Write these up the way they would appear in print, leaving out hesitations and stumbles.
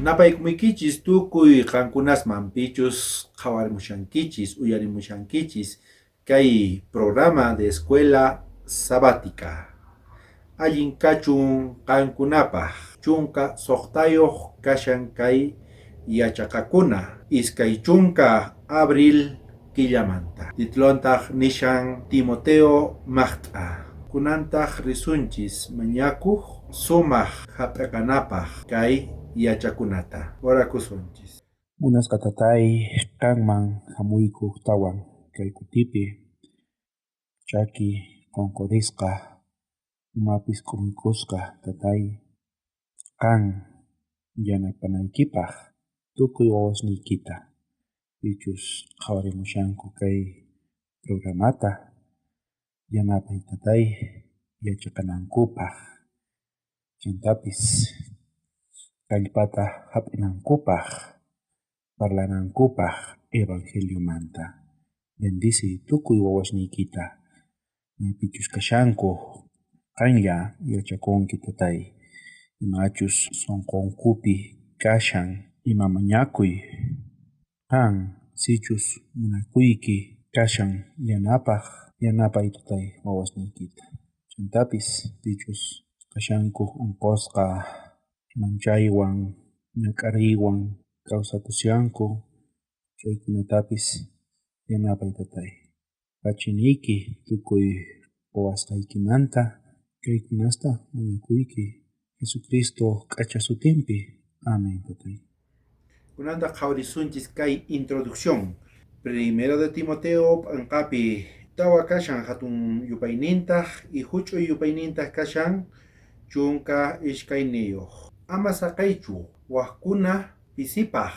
Napaykumuykichis tukuy qankunasman pichus qhawarimushankichis, uyarimushankichis kay programa de Escuela Sabática. Allin kachun qankunapaj, 16 kashan kay yachaqakuna, 20 abril killamanta. Titulontaq nishan Timoteo maqt'a. Kunantaq risunchis mañakuq sumaq hap'iqanapaq kay yachakunata. Orakusunchis. Munasqa tatay, qanman jamuyku ujtawan kay kutipi, chaki qonqorisqa, umapis k'umuykusqa, tatay, qan yanapanaykipaj tukuy wawasniykita pichus qhawarimushanku kay programata, yanapay tatay yachaqanankupaj, chantapis kallpata jap'inankupaj, parlanankupaj evangeliomanta. Bendiciy tukuy wawasniykita, maypichus kashanku, qanlla yachakunki tatay, imachus sonqonkupi kashan, ima mañakuy, qan sichus munakuyki kashan yanapaj, yanapay tatay wawasniykita. Chantapis pichus kashanku onqosqa, manchaywan, ñak'ariywan kawsakushanku, chaykunatapis yanapay tatay. Pachiniyki tukuy quwasqaykimanta kaykunasta mañakuyki Jesucristo k'acha sutinpi. Amén tatay. Kunantaq qhawarisunchis kay introducción. Primero de Timoteo p'anqapi 4 kashan hatun yupaynintaq y huch'uy yupaynintaq kashan 12. Ama saqaychu wajkuna pisipaj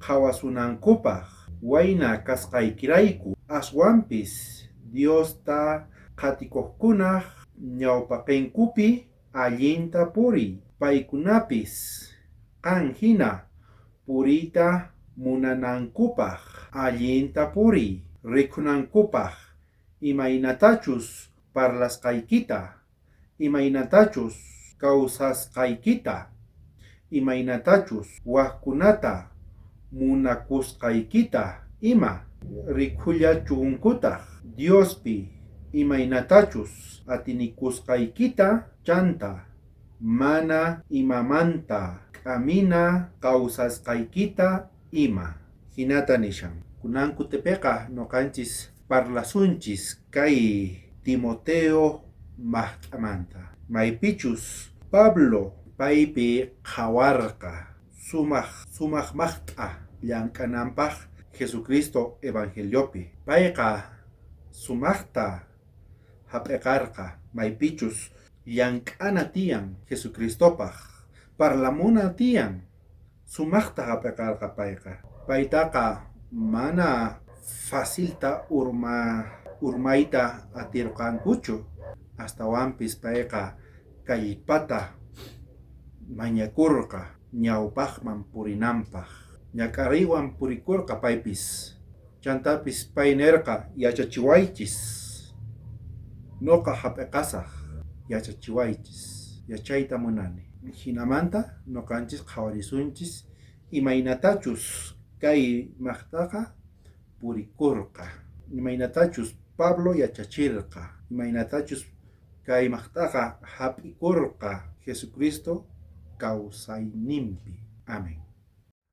qhawasunankupaj wayna kasqaykirayku, aswanpis Diosta qhatikuqkunaj ñawpaqenkupi allinta puriy, paykunapis qan hina puriyta munanankupaj, allinta puriy rikunankupaj, imaynatachus parlasqaykita, imaynatachus kawsasqaykita, imaynatachus wajkunata munakusqaykita ima rikullachunkutaj Diospi imaynatachus atinikusqaykita chanta mana imamanta k'amina kawsasqaykita ima. Hinata nishan. Kunan kutipiqa noqanchis parlasunchis kay Timoteo maqt'amanta. Maypichus Pablo paypi qhawarqa sumaq sumaq maqt'a llank'ananpaj Jesucristo evangeliopi. Payqa sumaqta hap'iqarqa maypichus llank'ana tiyan Jesucristopaj, parlamuna tiyan, sumaqta hap'iqarqa payqa. Paytaqa mana facilta urmayta atirqankuchu, astawanpis payqa kallpata mañakurqa ñawpaqman purinanpaj. Ñak'ariywan purikurqa paypis. Chantapis pay nerqa yachachiwaychis, noqa hap'iqasaj, yachachiwaychis, yachayta munani. Hinamanta noqanchis qhawarisunchis imaynatachus kay maqtaqa purikurqa, imaynatachus Pablo yachachirqa, imaynatachus kay maqtaqa hap'ikurqa Jesucristo kawsayninpi. Amén.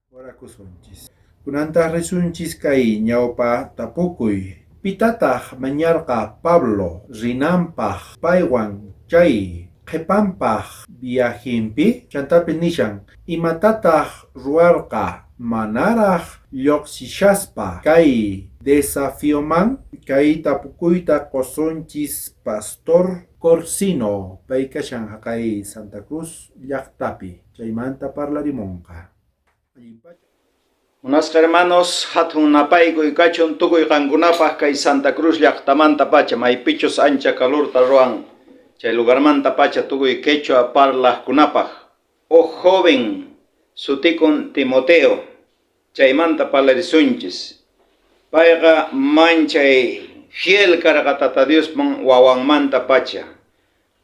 Orakusunchis. Kunantaq risunchis kay ñawpa tapukuy. Pitataq mañarqa Pablo rinanpaj paywan chay qhipanpaj viajinpi? Chantapis nishan imatataq ruwarqa manaraj lluqsishaspa kay desafioman? Kay tapukuyta qusunchis Pastor Corsino, pay kashan haqay Santa Cruz llaqtapi, chaymanta parlarimunqa. Munasqa hermanos, hatun napaykuy kachun tukuy qankunapaj kay Santa Cruz llaqtamanta pacha, maypichus ancha calorta ruwan chay lugarmanta pacha tukuy quechua parlajkunapaj. Uj joven sutikun Timoteo, chaymanta parlarisunchis. Payqa manchay fiel karqa Tata Diosman wawanmanta pacha.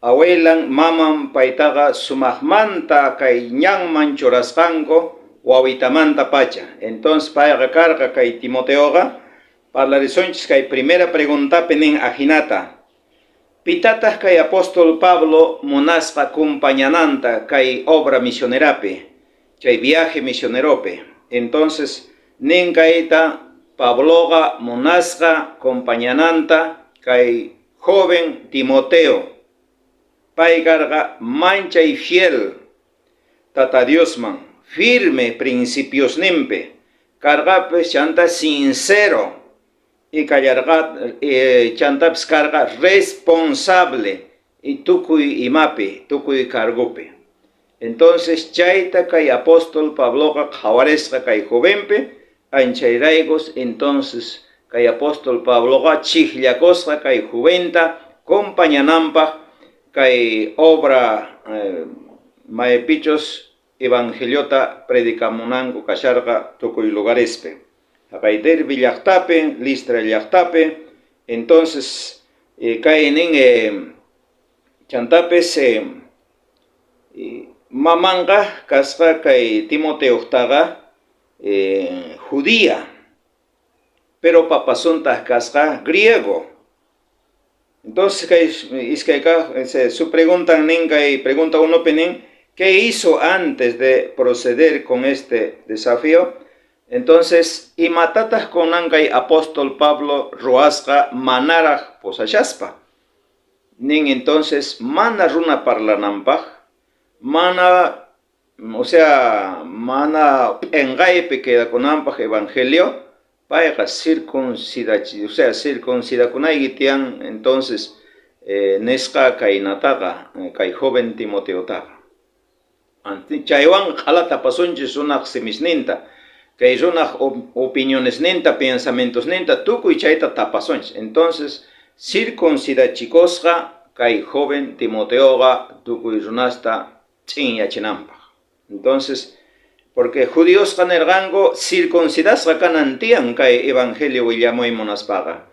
Abuelan, maman paytaqa sumajmanta kay ñanman churasqanku. Wawitamantapacha. Entonces payqa karqa kay Timoteoqa, parlarisunchis kay primera preguntapi nin ajinata, Pitataj kay apóstol Pablo munasqa compañananta kay obra misionerapi, chay viaje misioneropi? Entonces nin kayta Pabloqa munasqa compañananta kay joven Timoteo. Pay karqa manchay fiel Tata Diosman, firme principiosninpi karqapis chanta sincero y kallarqa chantapis karqa responsable y tukuy imapi, tukuy cargopi. Entonces chayta kay apóstol Pabloqa qhawarisqa kay jovenpi, anchayraykus entonces kay apóstol Pabloqa chijllakusqa kay joventa compañananpaj kay obra maypichus evangeliota predicamunanku kasharqa tukuy lugarespi. Jaqay Derbe llajtapi, Listra llajtapi, entonces kay nin chantapis mamanqa kasqa kay Timoteojtaqa judía, pero papasuntaj kasqa griego. Entonces kay iskay kaj su preguntan nin kay pregunta unopi nin, ¿qué hizo antes de proceder con este desafío? Entonces, imatataj kunan kay apóstol Pablo ruwasqa manaraj pusashaspa? Nin entonces, mana runa parlananpaj, mana, o sea, mana p'enqaypi quedakunanpaj evangelio, payqa circuncidachi, o sea, circuncidakunayki tiyan, entonces nisqa kaynataqa kay joven Timoteotaqa. Chaywanqa q'alata apasunchis runaj simisninta, kay runaj opinionesninta, pensamientosninta, tukuy chayta tapasunchis. Entonces circuncidachikusqa kay joven Timoteoqa tukuy runasta ch'inyachinanpaj. Entonces, porque judiosqa nerqanku circuncidasqa kanan tiyan kay evangelio willamuy munaspaqa.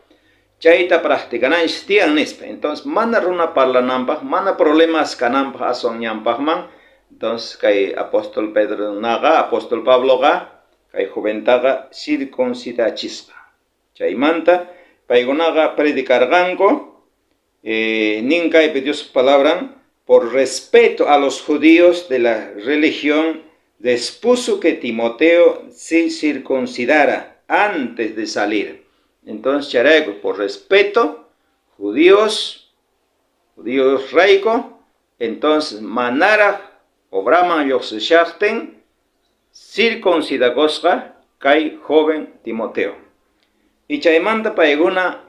Chayta practicananchis tiyan nispa. Entonces, mana runa parlananpaj, mana problemas kananpaj aswan ñanpajman, entonces kay apóstol Pedro naqa, apóstol Pabloqa, kay joventaqa circuncidachisqa. Chaymanta paykunaqa predicarqanku, nin kaypi Diospa palabran, por respeto a los judíos de la religión, dispuso que Timoteo se circuncidara antes de salir. Entonces chayrayku, por respeto, judíos, judíos rayku, entonces manaraj obraman llojsishajtin circuncidakusqa kay joven Timoteo. Y chaymanta paykuna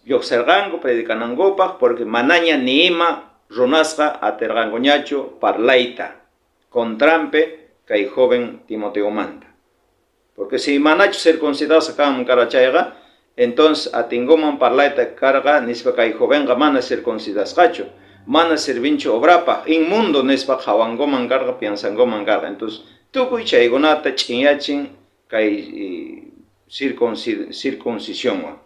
llojserqanku predicanankupaj porque manaña ni ima runasqa aterqankuñachu parlayta contranpi kay joven Timoteomanta. Porque si manachu circuncidasqa kanman karqa chayqa, entonces atinkuman parlayta karqa nispa kay jovenqa mana circuncidasqachu, mana sirvinchu obrapaj, inmundo nispa qhawankuman karqa, piensankuman karqa. Entonces tukuy chaykunata ch'inyachin kay circuncisionwan.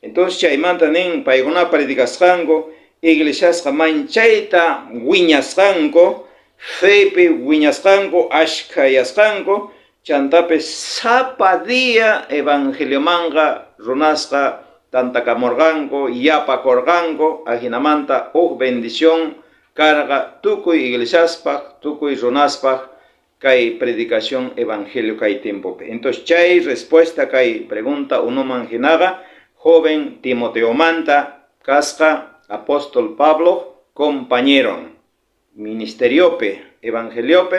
Entonces chaymanta nin paykuna predicasqanku, iglesiasqa manchayta wiñasqanku, fepi wiñasqanku, ashkhayasqanku, chantapis sapa día evangeliomanqa runasqa tantakamorqanku, yapakorqanku, ajinamanta uj bendición karqa tukuy iglesiaspaj, tukuy runaspaj kay predicación evangelio kay tiempopi. Entonces chay respuesta kay pregunta unoman jinaqa joven Timoteomanta kasqa apóstol Pablo compañeron ministeriopi, evangeliopi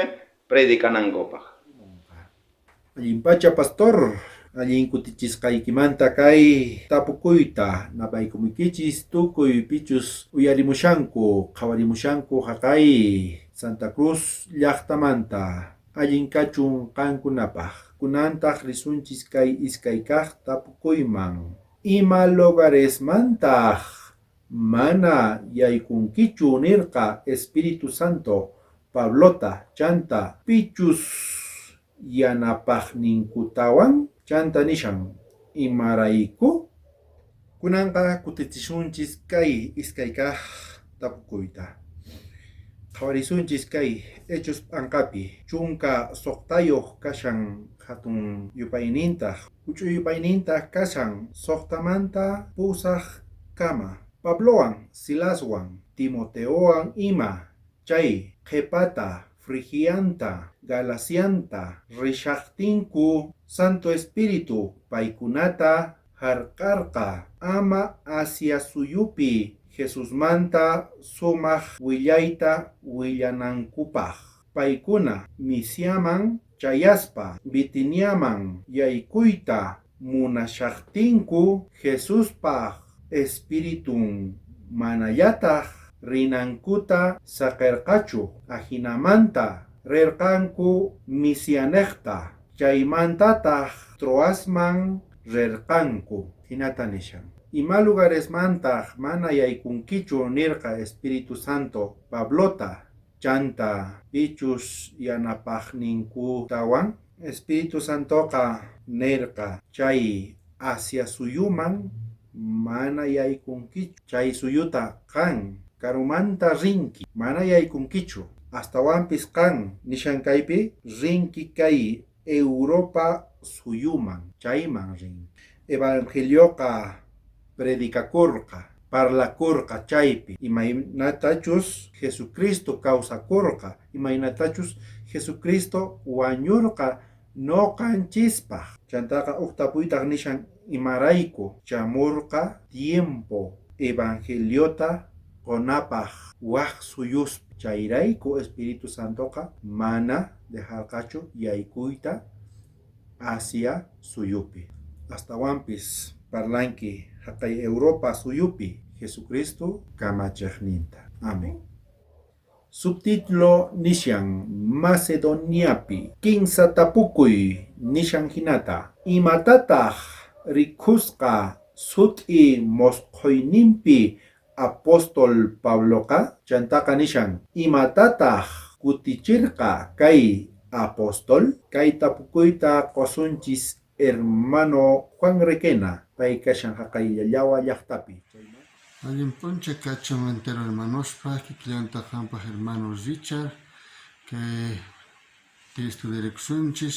predicanankupaj. Allinpacha pastor, allin kutichisqaykimanta kay tapukuyta napaykumuykichis tukuy pichus uyarimushanku, qhawarimushanku jaqay Santa Cruz llajtamanta. Allin kachun qankunapaj. Kunantaj risunchis kay iskay kaj tapukuyman. Ima lugaresmantaj mana yaykunkichu nirqa Espíritu Santo Pablota chanta pichus yanapajninkutawan chanta nishan imarayku? Kunanqa kutichisunchis kay iskay kaj tapukuyta. Qhawarisunchis kay Hechos p'anqapi 16 kashan hatun yupaynintaq, huch'uy yupaynintaq kashan 6manta 8 kama. Pablowan, Silaswan, Timoteowan ima chay qhepata Frigianta, Galacianta rishajtinku Santo Espíritu paykunata jark'arqa ama Asia suyupi Jesusmanta sumaj willayta willanankupaj. Paykuna Misiaman chayaspa Bitiniaman yaykuyta munashajtinku Jesuspaj Espiritun manallataj rinankuta saqerqachu. Ajinamanta rerqanku Misianejta, chaymantataj Troasman rerqanku. Jinata nishan. Ima lugaresmantaj mana yaykunkichu nirqa Espíritu Santo Pablota, chanta pichus yanapajninkutawan? Espíritu Santoqa nerqa chay Asia suyuman mana yaykunkichu. Chay suyuta qan karumanta rinki, mana yaykunkichu. Astawanpis qan nishan kaypi rinki kay Europa suyuman, chayman rinki. Evangelioqa predicakurqa, parlakurqa chaypi, imaynatachus Jesucristo kawsakurqa, imaynatachus Jesucristo wañurqa noqanchispaj. Chantaqa uj tapuytaj nishan imarayku chamurqa tiempo evangeliota qonapaj waj suyuspi. Chayrayku Espíritu Santoqa mana dejarqachu yaykuyta Asia suyupi. Astawanpis parlanki jaqay Europa suyupi Jesucristo kamachejninta. Amén. Subtítulo nishan Macedoniapi kinsa tapukuy nishan jinata. Imatataj rikusqa sut'i mosqhoyninpi apóstol Pabloqa? Chantaqa nishan imatataj kutichirqa kay apóstol? Kay tapukuyta qosunchis hermano Juan Requena, pay kashan jaqay Llallawa llaqtapi. Allin p'unchay kachun entero hermanospaj, kikillantaq qampaj hermano Richard, kay texto leerikusunchis,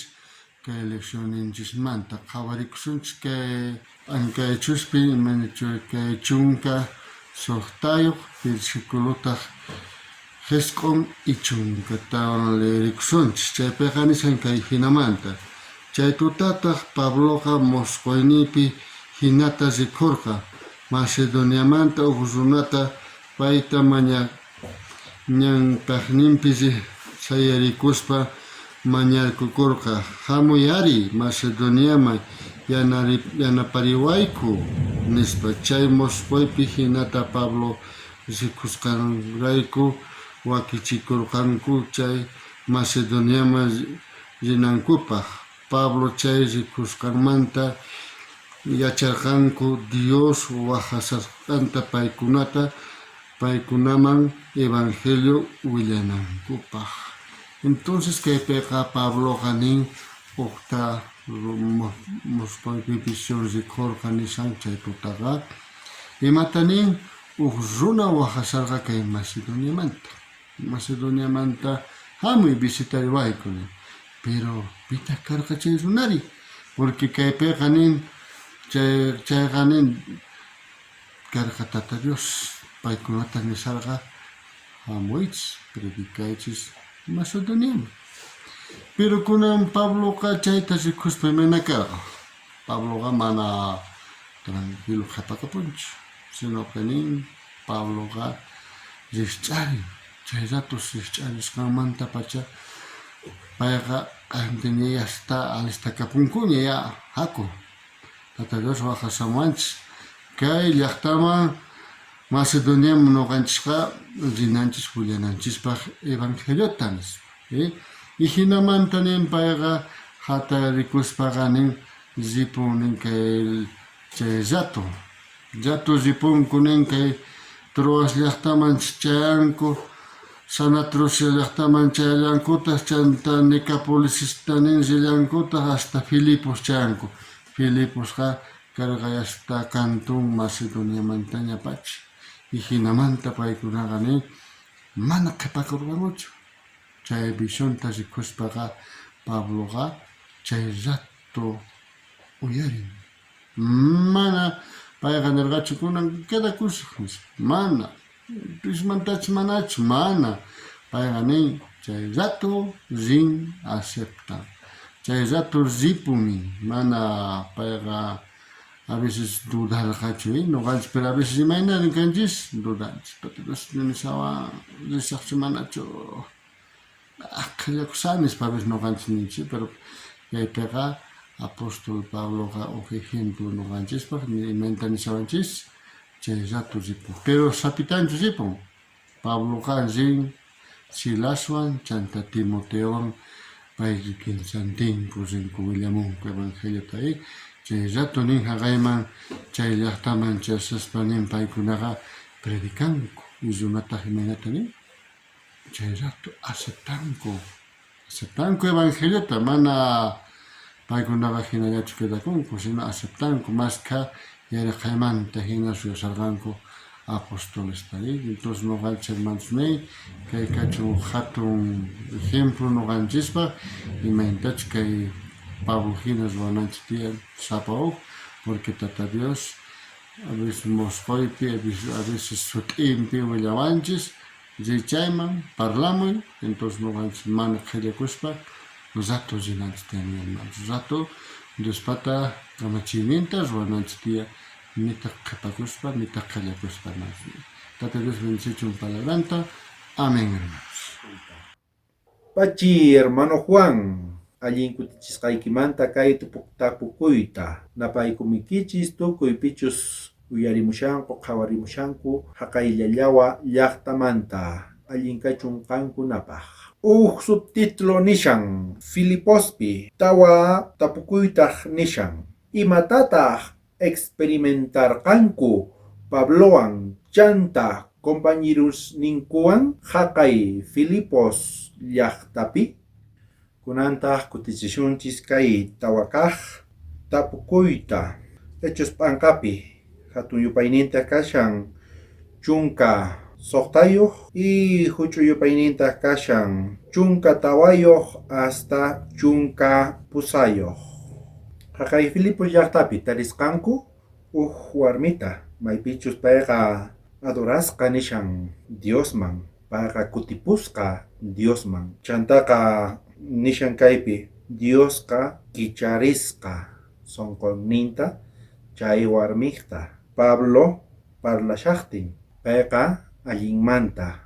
kay leccionninchismanta qhawarikusunchis kay p'ankaychuspi imaynachu kay 16 versiculotaj 9 y 14 leerikusunchis. Chaypiqa nishan kay jinamanta. Chay tutataq Pabloqa mosqoyninpi jinata rikhurqa, Macedoniamanta uj runata payta ñanpajninpi sayarikuspa mañarkukorqa, Jamuy ari Macedoniaman yanapariwayku, nispa. Chay mosqoypi jinata Pablo rikusqanrayku wakichikorqanku chay Macedoniaman rinankupaj. Pablo chay rikusqanmanta yacharqanku Dios wajasqanta paykunata paykunaman evangelio willanankupaj. Entonces kaypiqa Pabloqa nin ujta mosqoypi visión rikhorqa nishan chay tutaqa. Imata nin? Uj runa wajasharqa kay Macedoniamanta. Macedoniamanta jamuy visitariwayku nin. Pero pitaq karqa chay runari? Porque kaypiqa nin chayqa nin karqa Tata Dios. Paykunata nisharqa jamuychis, predicaychis Macedoniaman. Pero kunan Pabloqa chayta rikuspa imayna karqa? Pabloqa mana tranquilo qhepakapunchu, sino que nin Pabloqa rijch'arin. Chay ratos rijch'arisqanmantapacha payqa q'antiña yasta alistakapunkuña ya jaku. Tata Dios waqasamuwanchis kay llaqtaman Macedoniaman noqanchisqa rinanchis willananchispaj evangeliota nispa. Y jinamanta nin payqa jatarikuspaqa nin ripun nin kay chay rato. Rato ripunku nin kay Troas llaqtaman chayanku, Samotracia llaqtaman chayallankutaj, chanta Nicapolisista nin rillankutaj hasta Filipos chayanku. Filiposqa karqa hasta cantón Macedoniamantaña pacha. Y jinamanta paykunaqa nin Mana qhepakorqankuchu. Chay visionta rikuspaqa Pabloqa chay rato uyarin. Mana payqa nerqachu kunan quedakusaj nispa. Mana. Pismantachu manachu? Mana. Payqa nin chay rato rin aceptan. Chay rato ripun nin. Mana payqa a veces dudarqachu, noqanchis pero a veces imayna kanchis dudanchis. Pero nishawan risaqchu manachu qhillakusani nispa a veces noqanchis ninchis, pero kaypiqa apóstol Pabloqa uj ejemplo noqanchispaq imaynata nishawanchis chay rato ripun. Pero sapitanchu ripun. Pabloqa rin Silaswan chanta Timoteowan pay kinsantinku rinku willamunku evangeliota. Chay rato nin jaqayman chay llajtaman chayaspa nin paykunaqa predicanku y runataj imaynata nin chay rato aceptanku. Aceptanku evangeliota mana paykunaqa jinallachu quedakunku, sino aceptanku mashkha yaraqaymanta jina suyasharqanku apostolesta. Entonces noqanchis hermanos niy kay kachun jatun ejemplo noqanchispaq imaynatachus kay Pablo jina ruwananchis tiyan sapa uj, porque Tata Dios a veces mosqoypi, a veces sut'inpi willawanchis riy chayman parlamuy, entonces noqanchis mana qhellakuspa rato rinanchis tiyan, hermanos, rato Diospata kamachiyninta ruwananchis tiyan, nitaj qhepakuspa, nitaj qhellakuspa, hermanos. Tata Dios bendicichun palabranta. Amén, hermanos. Pachi, hermano Juan, allin kutichisqaykimanta kay tapukuyta napaykumikichis tukuy pichus uyarimushanku, qhawarimushanku jaqayllallawa llajtamanta allin kachun qankunapaj. Uj subtítulo nishan Filipospi tawa tapukuytaj nishan imatataj experimentarqanku Pablowan chanta compañerosninkuwan jaqay Filipos llajtapi? Kunantaj kutichisunchis kay tawakaj tapukuyta. Hechos p'anqapi hatun yupayninta kashan chunka suqtayuq y huch'uy yupayninta kashan 14 hasta 13. Jaqay Filipos llajtapi tarisqanku uj warmita maypichus payqa adorasqa nishan Diosman, payqa kutipusqa Diosman. Chantaqa nishan kaypi Diosqa kicharisqa sonqoninta chay warmijta. Pablo parlashajtin payqa allinmanta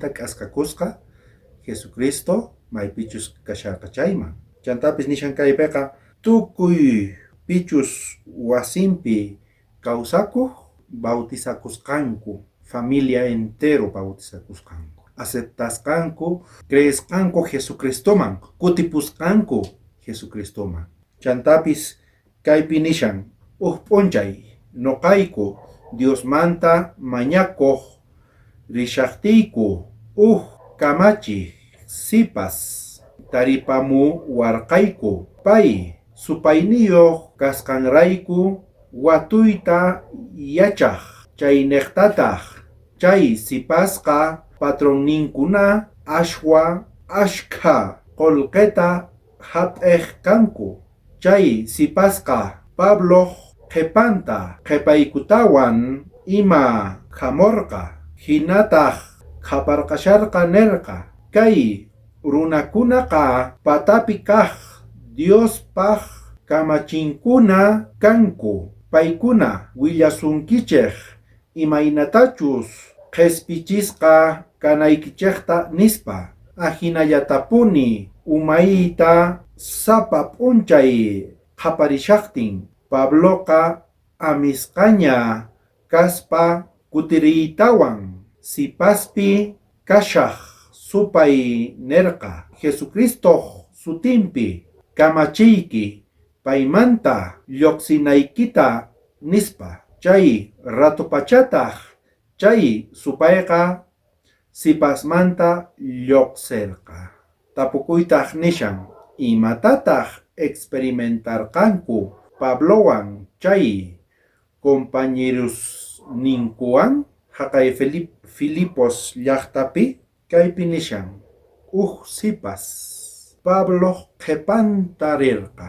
k'askakusqa Jesucristo maypichus kasharqa chayman. Chantapis nishan kaypiqa tukuy pichus wasinpi kawsakuq bautizakusqanku, familia entero bautizakusqanku, aceptasqanku, creesqanku Jesucristoman, kutipusqanku Jesucristoman. Chantapis kaypi nishan uj p'unchay noqayku Diosmanta mañakuq rishaqtiyku uj kamachi sipas taripamuwarqayku pay supayniyuq kasqanrayku watuyta yachaj chaynejtataj chay sipasqa patronninkuna ashwa ashkha qolqeta hap'ej kanku. Chay sipasqa Pabloq qhepanta qhepaykutawan ima jamorqa jinataj qhaparqasharqa nerqa kay runakunaqa patapi kaj Diospaj kamachinkuna kanku paykuna willasunkichej imaynatachus qhespichisqa kanaykichejta nispa. Ajinallatapuni umayta sapa p'unchay qhaparishajtin Pabloqa amisqaña kaspa kutiriytawan sipaspi kashaj supay nerqa Jesucristoj sutinpi kamachiyki paymanta lluqsinaykita nispa. Chay ratopachataj chay supayqa sipasmanta lluqserqa. Tapukuytaj nishan imatataj experimentarqanku Pablowan chay compañerosninkuwan Jaqay Filipos llajtapi kaypi nishan uj sipas Pabloj qhepanta rerqa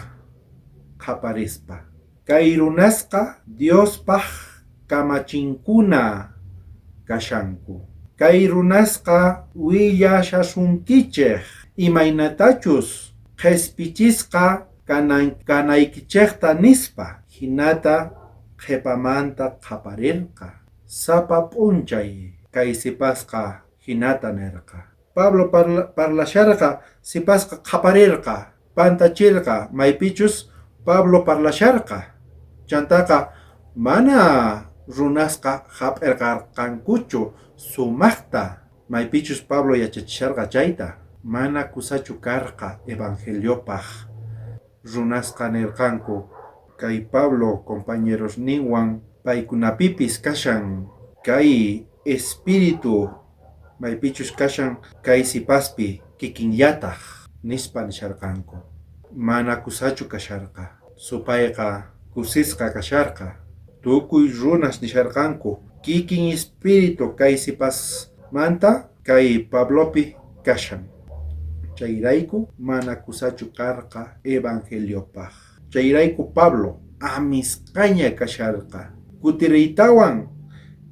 qhaparispa: Kay runasqa Diospaj kamachinkuna kashanku. Kay runasqa willashasunkichej imaynatachus qhespichisqa kanaykichejta nispa. Jinata qhepamanta qhaparerqa. Sapa p'unchay kay sipasqa jinata nerqa. Pablo parlasharqa, sipasqa qhaparerqa, pantacherqa maypichus Pablo parlasharqa. Chantaqa mana runasqa jap'erqarqankuchu sumajta maypichus Pablo yachachisharqa chayta. Mana kusachu karqa evangeliopaj. Runasqa nerqanku kay Pablo compañerosninwan paykunapipis kashan kay espíritu maypichus kashan kay sipaspi kikinllataj nispa nisharqanku. Mana kusachu kasharqa. Supayqa kusisqa kasharqa. Tukuy runas nisharqanku kikin espíritu kay sipasmanta kay Pablopi kashan. Chayrayku mana kusachu karqa evangeliopaj. Chayrayku Pablo amisqaña kasharqa. Kutiriytawan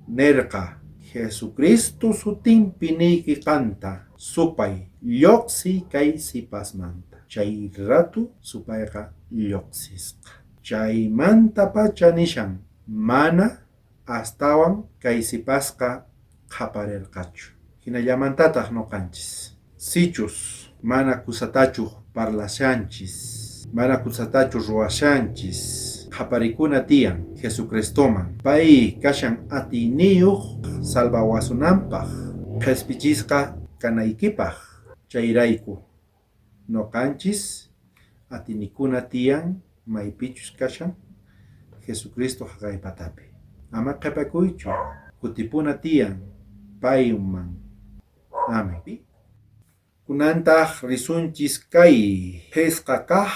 nerqa: Jesucristo sutinpi niyki qanta, supay, llojsiy kay sipasmanta. Chay rato supayqa llojsisqa. Chaymantapacha nishan mana astawan kay sipasqa qhaparerqachu. Jinallamantataj noqanchis. Sichus mana kusatachu parlashanchis, mana kusatachu ruwashanchis, qhaparikuna tiyan Jesucristoman. Pay kashan atiyniyoj salvawasunanpaj, qhespichisqa kanaykipaj. Chayrayku noqanchis atinikuna tiyan maypichus kashan Jesucristo jaqay patapi. Ama qhepakuychu, kutipuna tiyan payman. Amén. Kunantaj risunchis kay phisqa kaj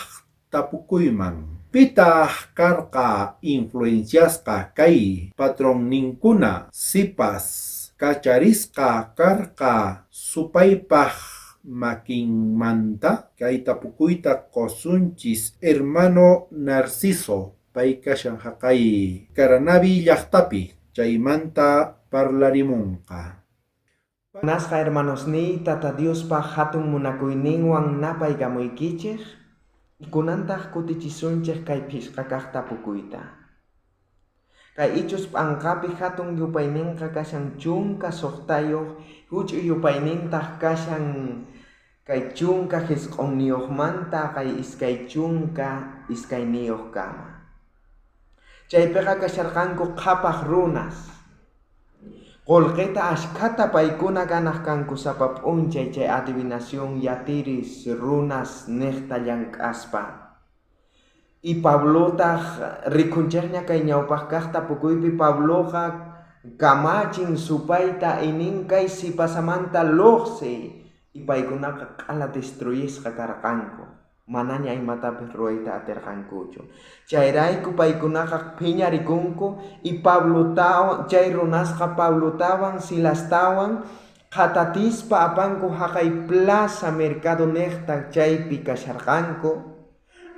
tapukuyman. Pitaj karqa influenciasqa kay patronninkuna sipas kacharisqa karqa supaypaj makinmanta? Kay tapukuyta qosunchis hermano Narciso, pay kashan jaqay Caranavi llajtapi, chaymanta parlarimunqa. Munasqa hermanosniy, Tata Diospa jatun munakuyninwan napaykamuykichej, kunantaj kutichisunchej kay phisqa kaj tapukuyta. Kay Hechos p'anqapi jatun yupaynenqa kashan 16, juch'uy yupaynintaj kashan kay 19manta kay 22kama. Chaypeqa kasharqanku qhapaj runas. Qolqeta ashkhata paykuna ganaj kanku sapa p'unchay chay adivinación yatiris runas nejta llank'aspa. Y Pablotaj rikhunchejña kay ñawpaj kaj tapukuypi Pabloqa kamachin supayta y nin kay sipasamanta llojsiy y paykunaqa q'ala destruyisqa karqanku. Manaña imatapis ruwayta aterqankuchu. Chayrayku paykunaqa phiñarikunku y Pablotawan chay runasqa Pablotawan Silastawan qhatatispa apanku jaqay plaza mercado nejta chaypi kasharqanku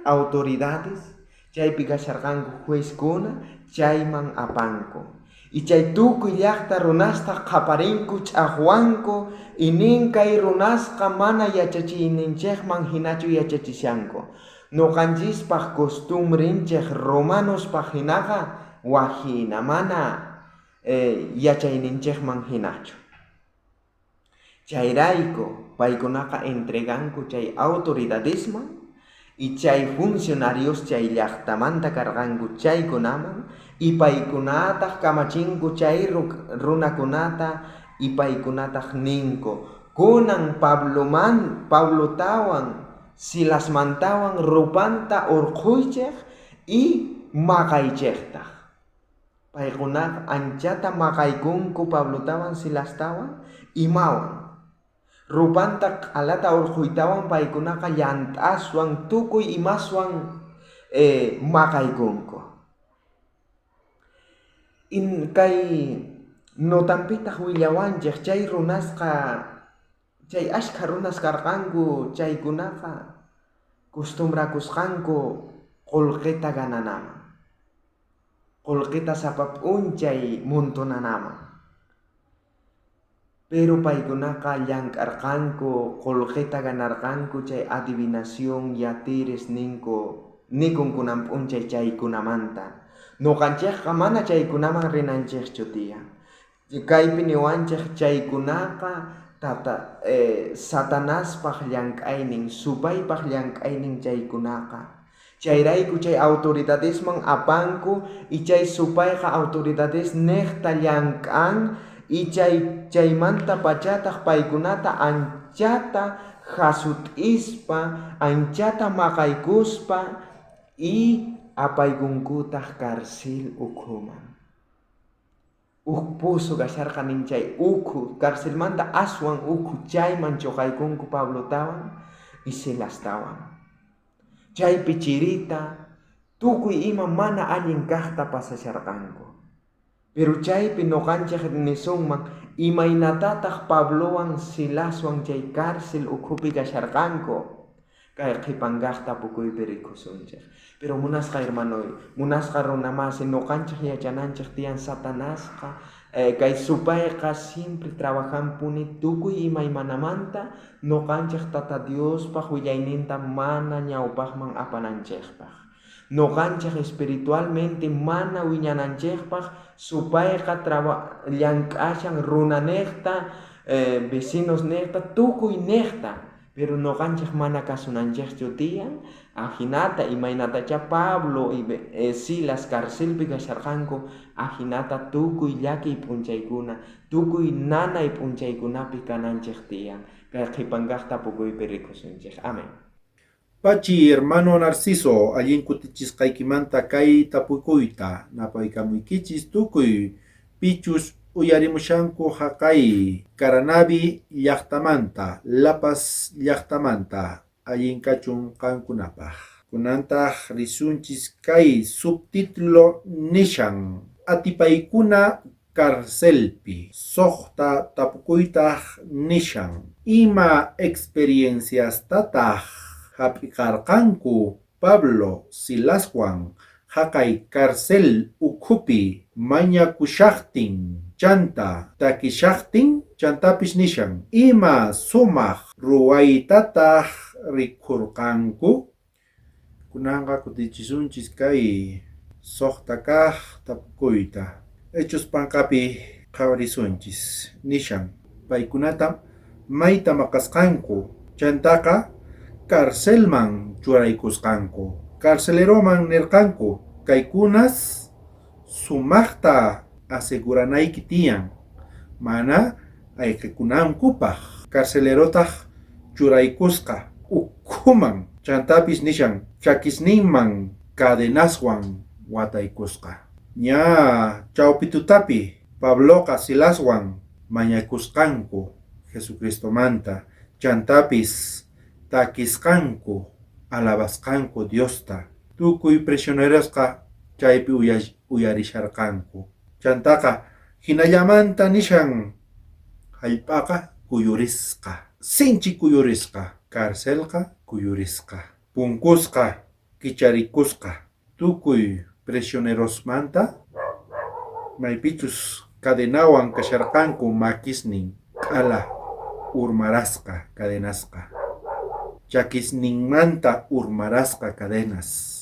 autoridades, chaypi kasharqanku juezkuna, chayman apanku. Y chay tukuy llajta runasta qhaparinku ch'ajwanku y nin kay runasqa mana yachachiyninchejman hinachu yachachishanku. Noqanchispaj costumbrenchej romanospaj hinaqa wajina mana yachayninchejman hinachu. Chayrayku paykunaqa entreganku chay autoridadesman y chay funcionarios chay llajtamanta karqanku chaykunaman y paykunataj kamachinku chay runakunata y paykunataj ninku kunan Pablotawan Silasmantawan rupanta urqhuychej y maqaychejtaj. Paykunaqa anchata maqaykunku Pablotawan Silastawan imawan. Rupanta q'alata urqhuytawan paykunaqa llant'aswan tukuy imaswan maqaykunku. Kay Notanpitaj willawanchej chay runasqa, chay ashkha runas karqanku chaykunaqa costumbrakusqanku qolqeta gananaman, qolqeta sapa p'unchay montonanaman. Pero paykunaqa llank'arqanku, qolqeta ganarqanku chay adivinación yatiris ninku, nikun kunan p'unchay chaykunamanta. Noqanchejqa mana chaykunaman rinanchejchu tiyan. Kaypi niwanchej chaykunaqa tata Satanaspaj llank'aynin, supaypaj llank'aynin chaykunaqa. Chayrayku chay autoridadesman apanku y chay supayqa autoridades nejta llank'an y chay chaymanta pachataj paykunata anchata jasut'ispa, anchata maqaykuspa y apaykunkutaj cárcel ukhuman. Uj pozo kasharqa nin chay ukhu, carcelmanta aswan ukhu chayman choqaykunku Pablotawan y Silastawan. Chaypi chirita, tukuy ima mana allin kajta pasasharqanku. Pero chaypi noqanchej nisunman, imaynatataj Pablowan Silaswan chay cárcel ukhupi kasharqanku? Kay qhepan kaj tapukuypi rikusunchej. Pero munasqa hermanoy, munasqa runa masi, noqanchej yachananchej tiyan Satanasqa, kay supayqa siempre trabajanpuni tukuy imaymanamanta noqanchej Tata Diospaj willayninta mana ñawpajman apananchejpaj. Noqanchej espiritualmente mana wiñananchejpaj supayqa llank'ashan runanejta, vecinosnejta, tukuynejta. Pero noqanchej mana kasunanchejchu tiyan, ajinata imaynatachá Pablo y Silas carcelpi kasharqanku, ajinata tukuy llakiy p'unchaykuna, tukuy nanay p'unchaykunapi kananchej tiyan. Kay qhepan kaj tapukuypi rikusunchej. Amén. Pachi, hermano Narciso, allin kutichisqaykimanta kay tapukuyta napaykamuykichis tukuy pichus uyarimushanku jaqay Caranavi llajtamanta, La Paz llajtamanta, allin kachun qankunapaj. Kunantaj risunchis kay subtítulo nishan Atipaykuna carcelpi. Sojta tapukuytaj nishan Ima experienciastataj jap'iqarqanku Pablo Silaswan jaqay cárcel ukhupi mañakushajtin chanta takishajtin? Chantapis nishan Ima sumaj ruwaytataj rikhurqanku? Kunanqa kutichisunchis kay sojta kaj tapukuyta. Hechos p'anqapi qhawarisunchis. Nishan paykunata mayta maqasqanku, chantaqa carcelman churaykusqanku. Carceleroman nerqanku, kaykunas sumajta aseguranayki tiyan, mana ayqekunankupaj. Carcelerotaj churaykusqa ukhuman, chantapis nishan chakisninman cadenaswan wataykusqa. Ña chawpi tutapi Pabloqa Silaswan mañakusqanku Jesucristomanta, chantapis takisqanku, alabasqanku Diosta. Tukuy prisionerosqa chaypi uyarisharqanku. Chantaqa jinallamanta nishan jallp'aqa kuyurisqa, sinchi kuyurisqa, carcelqa kuyurisqa, punkusqa kicharikusqa, tukuy prisionerosmanta maypichus cadenawan kasharqanku makisnin q'ala urmarasqa cadenasqa, chakisninmanta urmarasqa cadenas.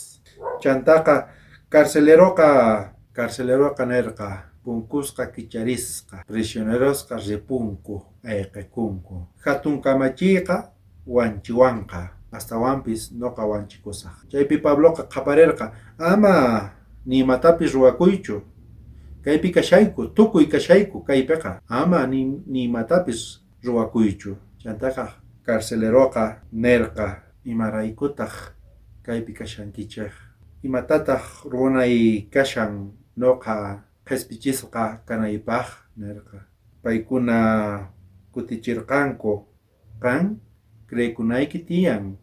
Chantaqa carceleroqa nerqa punkusqa kicharisqa, prisionerosqa ripunku, ayqekunku. Jatun kamachiyqa wanchiwanqa, astawanpis noqa wanchikusaj. Chaypi Pabloqa qhaparerqa, ama ni imatapis ruwakuychu, kaypi kashayku, tukuy kashayku kaypeqa, ama ni imatapis ruwakuychu. Chantaqa carceleroqa nerqa, imaraykutaj kaypi kashankichej? Imatataj ruwanay kashan noqa qhespichisqa kanaypaj? Nerqa. Paykuna kuticherqanku, qan creekunayki tiyan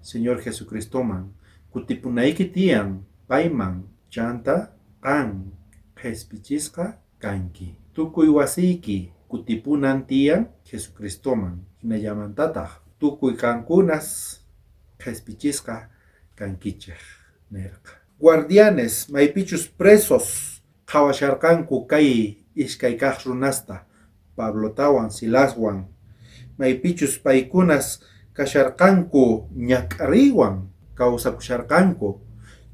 Señor Jesucristoman, kutipunayki tiyan payman, chanta qan qhespichisqa kanki. Tukuy wasiyki kutipunan tiyan Jesucristoman. Jinallamantataj tukuy qankunas qhespichisqa kankichej, nerqa. Guardianes maypichus presos qhawasharqanku kay iskay kaj runasta, Pablotawan Silaswan, maypichus paykunas kasharqanku ñak'ariywan kawsakusharqanku,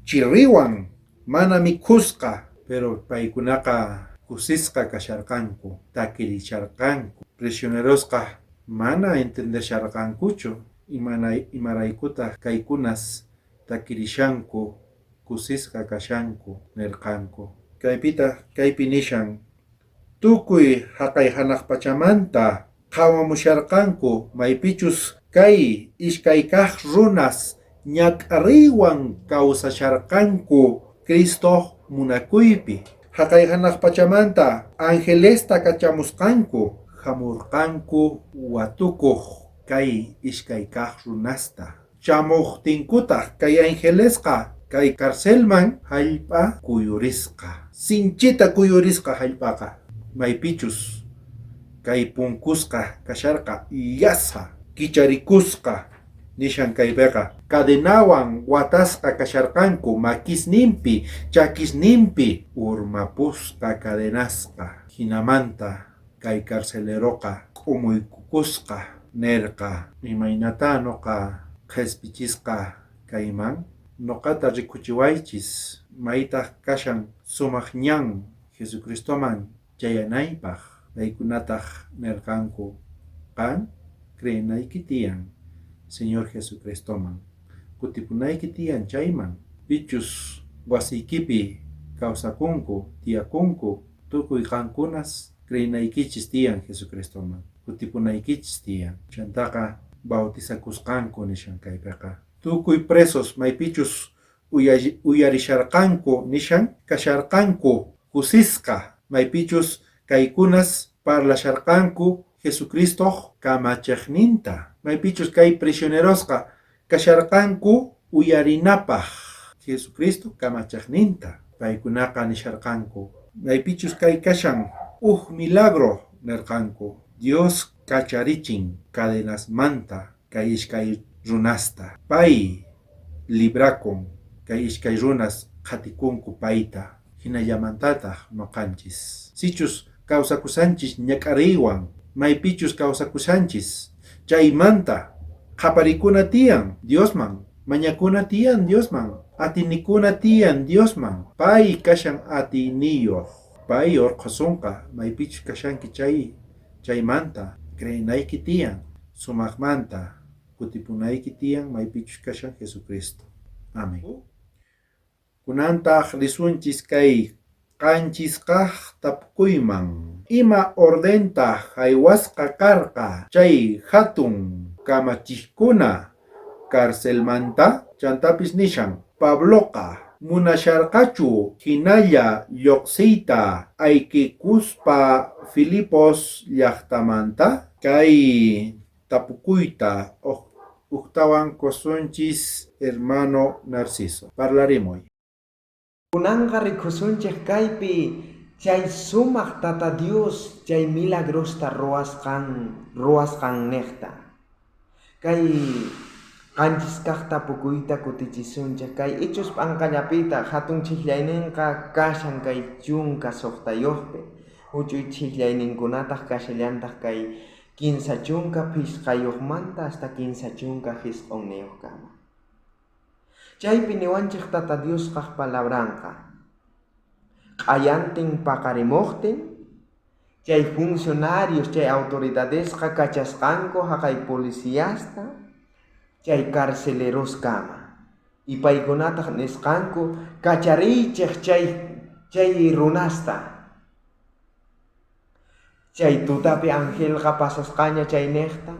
chiriwan mana mikhusqa, pero paykunaqa kusisqa kasharqanku, takirisharqanku. Prisionerosqa mana entendesharqankuchu imaraykutaj kaykunas takirishanku, kusisqa kashanku, nerqanku. Kaypitaj kaypi nishan, tukuy jaqay janaj pachamanta qhawamusharqanku maypichus kay iskay kaj runas ñak'ariywan kawsasharqanku Cristo munakuypi. Jaqay janaj pachamanta angelesta kachamusqanku jamurqanku watukuj kay iskay kaj runasta. Chamuqtinkutaj kay angelesqa kay carcelman jallp'a kuyurisqa. Sinchita kuyurisqa jallp'aqa. Maypichus kay punkusqa kasharqa llasa kicharikusqa nishan kaypiqa. Cadenawan watasqa kasharqanku makisninpi, chakisninpi urmapusqa cadenasqa. Jinamanta kay carceleroqa k'umuykukusqa nerqa, imaynata noqa qhespichisqa kayman, noqata rikuchiwaychis maytaj kashan sumaq ñan Jesucristoman chayanaypaj. Paykunataj nerqanku, qan creenayki tiyan Señor Jesucristoman, kutipunayki tiyan chayman, pichus wasiykipi kawsakunku, tiyakunku, tukuy qankunas creenaykichis tiyan Jesucristoman, kutipunaykichis tiyan. Chantaqa bautizakusqanku nishan kaypiqa. Tukuy presos maypichus uyarisharqanku nishan kasharqanku kusisqa maypichus kaykunas parlasharqanku Jesucristoj kamachejninta. Maypichus kay prisionerosqa kasharqanku uyarinapaj Jesucristo kamachejninta. Paykunaqa nisharqanku maypichus kay kashan uj milagro nerqanku. Dios kacharichin cadenasmanta kay iskay runasta. Pay librakun kay iskay runas qhatikunku payta. Jinallamantataj noqanchis. Sichus kawsakusanchis ñak'ariywan, maypichus kawsakusanchis, chaymanta qhaparikuna tiyan Diosman, mañakuna tiyan Diosman, atinikuna tiyan Diosman. Pay kashan atiyniyoj, pay urqhusunqa maypichus kashanki chay chaymanta creenayki tiyan, sumaqmanta kutipunayki tiyan maypichus kashan Jesucristo. Amén. Kunantaj risunchis kay qanchis kaj tapukuyman. Ima ordenta jaywasqa karqa chay hatun kamachiqkuna carcelmanta? Chantapis nishan, Pabloqa munasharqachu hinalla lluqsiyta ayqikuspa Filipos llaqtamanta? Kay tapukuyta ujtawan kusunchis hermano Narciso. Parlarimuy. Kunanqa rikusunchej kaypi chay sumaq Tata Dios chay milagrosta ruwasqannejta. Kay qanchis kaj tapukuyta kutichisunchej. Kay Hechos p'anqallapita hatun chijllayninqa kashan kay 16yojpi. Huch'uy chijllayninkunataq kashallantaq kay 35manta hasta 39kama. Chaypi niwanchej Tata Diosqaj palabranqa. Q'ayantin paqarimuqtin chay funcionarios, chay autoridadesqa kachasqanku haqay policiasta, chay carceleroskama. Y paykunataq nisqanku kachariychej chay runasta. Chay tutapi angelqa pasasqaña chaynejta,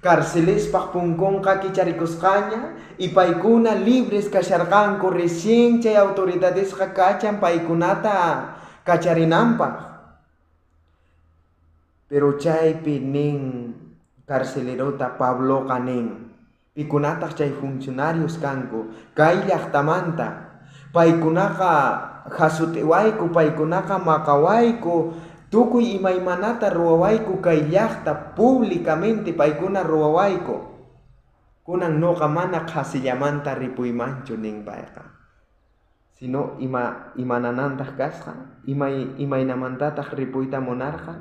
carcelespaj punkunqa kicharikusqaña y paykuna libres kasharqanku recién chay autoridadesqa kachan paykunata kacharinanpaj. Pero chaypi nin carcelerota Pabloqa nin, pikunataq chay funcionarios kanku kay llaqtamanta, paykunaqa jasut'iwayku, paykunaqa maqawayku, Tukuy imaymanata ruwawayku kay llaqta públicamente paykuna ruwawayku. Kunan noqa mana qhasillamanta ripuymanchu nin payqa. Sino imananantaq kasqa, imaynamantataq ripuyta munarqa,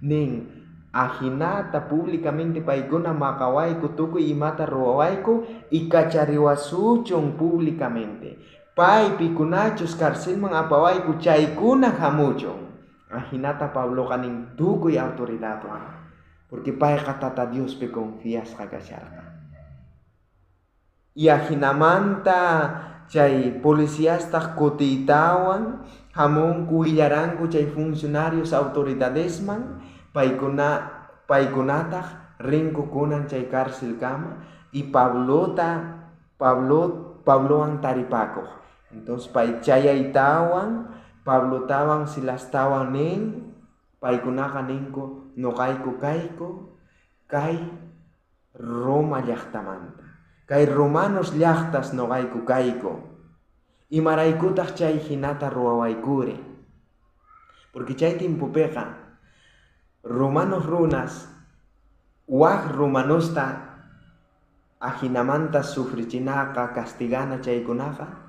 nin ajinata públicamente paykuna maqawayku tukuy imata ruwawayku y kachariwasuchun públicamente. Pay pikunachus carcelman apawayku chaykuna hamuchun. Ajinata Pabloqa nin tukuy autoridadwan, porque payqa Tata Diospi confiasqa kasharqa. Y ajinamanta chay policiastaq kutiytawan hamunku willaranku chay funcionarios autoridadesman, paykunataq rinku kunan chay cárcelkama y Pablowan taripakuq. Entonces pay chayaytawan Pablotawan Silastawan nin, paykunaqa ninku noqayku kayku kay Roma llaqtamanta. Kay romanos llaqtas noqayku kayku. Imaraykutaq chay hinata ruwawaykuri? Porque chay tiempopiqa romanos runas waj romanosta ajinamanta sufrichinaqa castigana chaykunaqa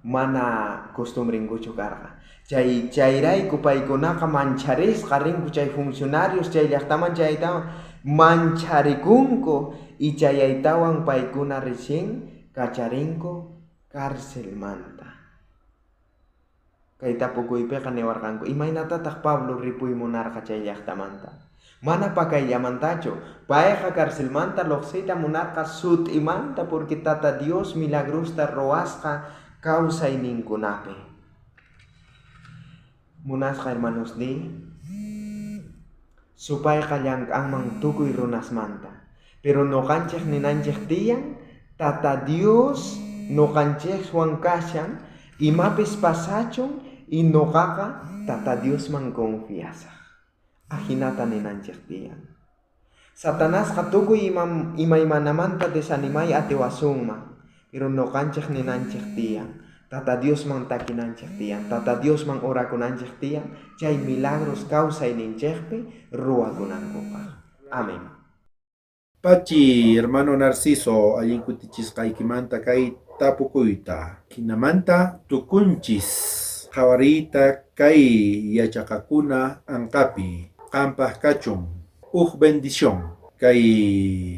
mana costumbrenkuchu karqa. Chayrayku paykunaqa mancharisqa rinku chay funcionarios chay llaqtaman chayaytawan mancharikunku y chayaytawan paykuna recién kacharinku carcelmanta. Kay tapukuypiqa niwarqanku imaynatataq Pablo ripuy munarqa chay llaqtamanta. Mana pakayllamantachu, payqa carcelmanta lluqsiyta munarqa sut'imanta porque Tata Dios milagrosta ruwasqa kawsayninkunapi. Munasqa hermanosniy, supayqa llank'anman tukuy runasmanta, pero noqanchej ninanchej tiyan, Tata Dios noqanchejwan kashan, imapis pasachun y noqaqa Tata Diosman confiasaj. Ajinata ninanchej tiyan. Satanasqa tukuy imaymanamanta desanimay atiwasunman, pero noqanchej ninanchej tiyan. Tata Diosman takinanchej tiyan, Tata Diosman orakunanchej tiyan, chay milagros kawsayninchejpi ruwakunankupaq. Amén. Pachi, hermano Narciso, allin kutichisqaykimanta kay tapukuyta. Jinamanta tukunchis qhawariyta kay yachaqakuna anqapi. Qampaq kachun uj bendición. Kay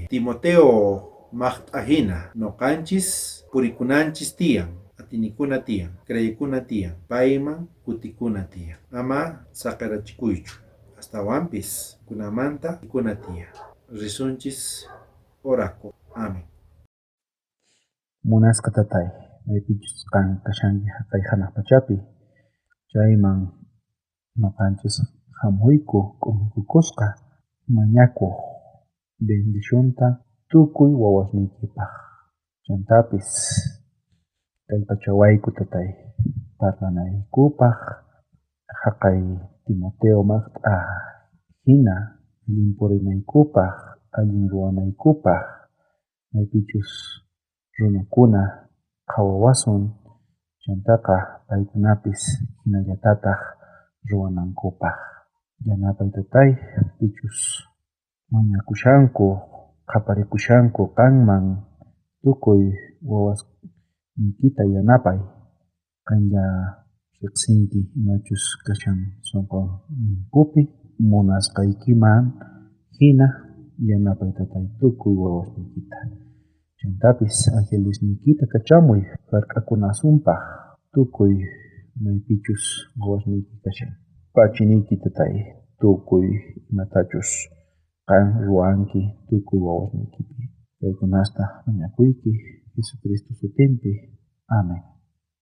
Timoteo maqt'ajina noqanchis purikunanchis tiyan, atinikuna tiyan, creykuna tiyan, payman kutikuna tiyan. Ama saqerachikuychu. Astawanpis kunamanta kuna tiyan. Risunchis orako. Amén. Munasqa tatay, maypichus qan kashanki haqay hanaq pachapi, chayman noqanchis hamuyku k'umuykukusqa mañakuq bendicionta tukuy wawasniykipaq. Chantapis kallpachawayku tatay parlanaykupaq haqay Timoteo maqt'a hina allin purinaykupaq, allin ruwanaykupaq, maypichus runakuna qhawawasun chantaqa paykunapis hinallatataq ruwanankupaq. Yanapay tatay pichus mañakushanku, qhaparikushanku qanman tukuy wawasniykita yanapay. Qanlla riqsinki imachus kashan sunqunninkupi munasqaykiman hina yanapay tatay tukuy wawasniykita. Chantapis angelesniykita kachamuy hark'akunasunpaq tukuy maypichus wawasniyki kashan. Pachiniyki tatay tukuy imatachus qan ruwanki tukuy wawasniykipi. Kaykunasta mañakuyki Jesucristo sutinpi. Amén.